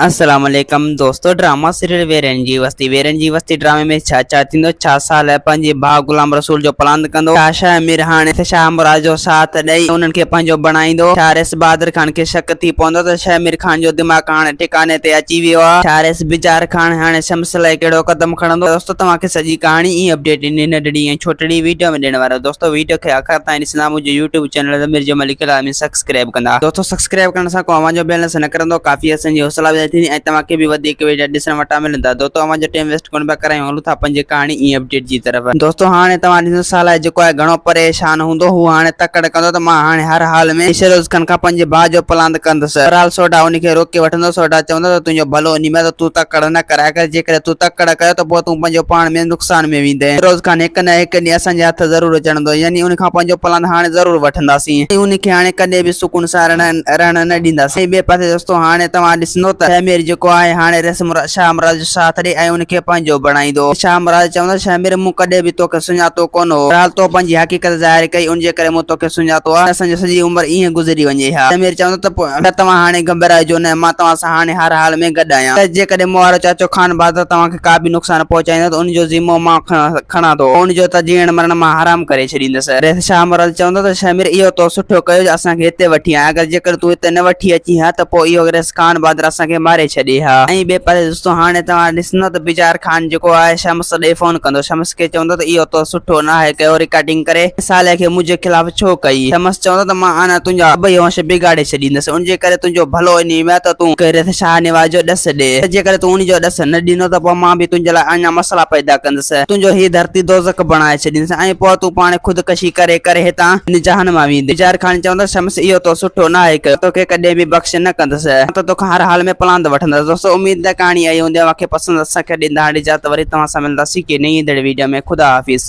السلام عليڪم دوستو ڊراما سيريل ويرين جي وستي ويرين جي وستي ڊرامي ۾ ڇا ڇا ٿيندو ڇا صالح پنهنجي ڀاء غلام رسول جو پلاند ڪندو ڇا شاهه مير هاڻي شاهه مراد جو ساٿ ڏئي انهن کي پنهنجو بڻائيندو ڇا ريس بهادر خان کي شڪ ٿي پوندو ته شاهه مير خان جو دماغ هاڻي ٺڪاني تي اچي ويو آهي ڇا ريس بجار خان هاڻي شمس لاء ڪهڙو قدم کڻندو دوستو توهان کي سڄي ڪهاڻي ۽ اپڊيٽ هن ننڍڙي ۽ ڇوٽڙي ويڊيو ۾ ڏيڻ وارو دوستو ويڊيو کي آخر تائين ڏسندا منهنجي يوٽيوب چينل ضمير جمالي کي لازمي سبسڪرائب ڪندا. دوستو سبسڪرائب ڪرڻ سان ڪو اوهان جو بيلنس نه ڪرندو ڪافي اسان جي حوصلا افزائي ٿيندي ۽ توهان کي به وڌيڪ ويڊيا ڏسڻ وٽان ملندا دوستو اوهان جو ٽيم ويسٽ ڪونه پيا ڪرايون هلون ٿا پنهنجي ڪهاڻي ۽ اپڊيٽ جي طرف. دوستو هاڻي توهان ڏسندو صالح جيڪو آهي گهڻو پريشان هوندو هو هاڻي تڪڙ ڪندو ته مان هاڻي هر حال ۾ شهروز خان کان پنهنجي ڀاء جو پلاند ڪندس بهرحال سوڍا ان کي روڪي وٺندو سوڍا چوندو ته تنهنجو ڀلو انهي ۾ ته تون تڪڙ نه ڪرائي ڪر جيڪڏهن تون تڪڙ ڪيو ته پوء تون پنهنجو پاڻ ۾ نقصان ۾ ويندين شهروز خان هڪ نه هڪ ڏينهن اسان جي هٿ ضرور چڙهندو يعني ان کان پنهنجو پلاند هاڻي ضرور وٺنداسين ۽ ان کي هاڻي ڪڏهن به سڪون سان رهڻ نه ڏينداسين ۽ ٻئي پاسي دوستو هاڻي توهان ڏسندو ته شهمير جيڪو آهي هاڻي ريس شاهه مراد جو ساٿ ڏئي ۽ ان کي پنهنجو بڻائيندو. شاهه مراد چوندو شهمير مون ڪڏهن به توکي سڃاتو ڪونه هو بهرحال تو پنهنجي حقيقت ظاهر ڪئي ان جي ڪري مون توکي سڃاتو آهي اسان جو سڄي عمر ائين گذري وڃي ها. شهمير چوندو ته پوء توهان هاڻي گهٻرائجو نه مان توهان سان هاڻي هر حال ۾ گڏ آهيان ته جيڪڏهن مون وارو چاچو خان بهادر توهان کي ڪا به نقصان پهچائيندو ته ان جو ذمو مان کڻان ٿو ان جو ته جيئڻ مرڻ مان حرام ڪري ڇڏيندس. ريس شاهه مراد چوندو ته شهمير اهو تو سٺو ڪيو جو اسان کي هتي وٺي آئين اگر جيڪڏهن تون هتي نه وٺي اچين ها ته پوء اهو ريس خان بهادر اسان کي ماري ڇڏي ها. ۽ ٻئي پاسي دوستو هاڻي توهان ڏسندو ته بجار خان جيڪو آهي شمس ڏي فون ڪندو شمس کي چوندو ته اهو تو سٺو ناهي ڪيو رڪارڊنگ ڪري صالح کي منهنجي خلاف ڇو ڪئي؟ شمس چوندو ته مان آنا تنهنجا سڀئي هوش بگاڙي ڇڏيندس ان جي ڪري تنهنجو ڀلو انهي ۾ آهي ته تون ريس شاهنواز جو ڏس ڏي ته جيڪڏهن تون ان جو ڏس نه ڏيندو ته پوء مان به تنهنجي لاء اڃا مسئلا پيدا ڪندس. تنهنجو هي ڌرتي دوزخ بڻائي ڇڏيندس ۽ پوء تون پاڻ خودڪشي ڪري ڪري هتان هن جهان مان ويندين. بجار خان چوندو، شمس اهو تو سٺو ناهي ڪيو. مان توکي ڪڏهن به بخش نه ڪندس. مان ته توکان هر حال ۾ پلاند وٺندس. دوستو اميد ته ڪهاڻي آئي هوندي اوهان کي پسند اسان کي ڏيندا هاڻي اجازت وري توهان سان ملنداسين ڪنهن نئين ايندڙ ويڊيو ۾ خدا حافظ.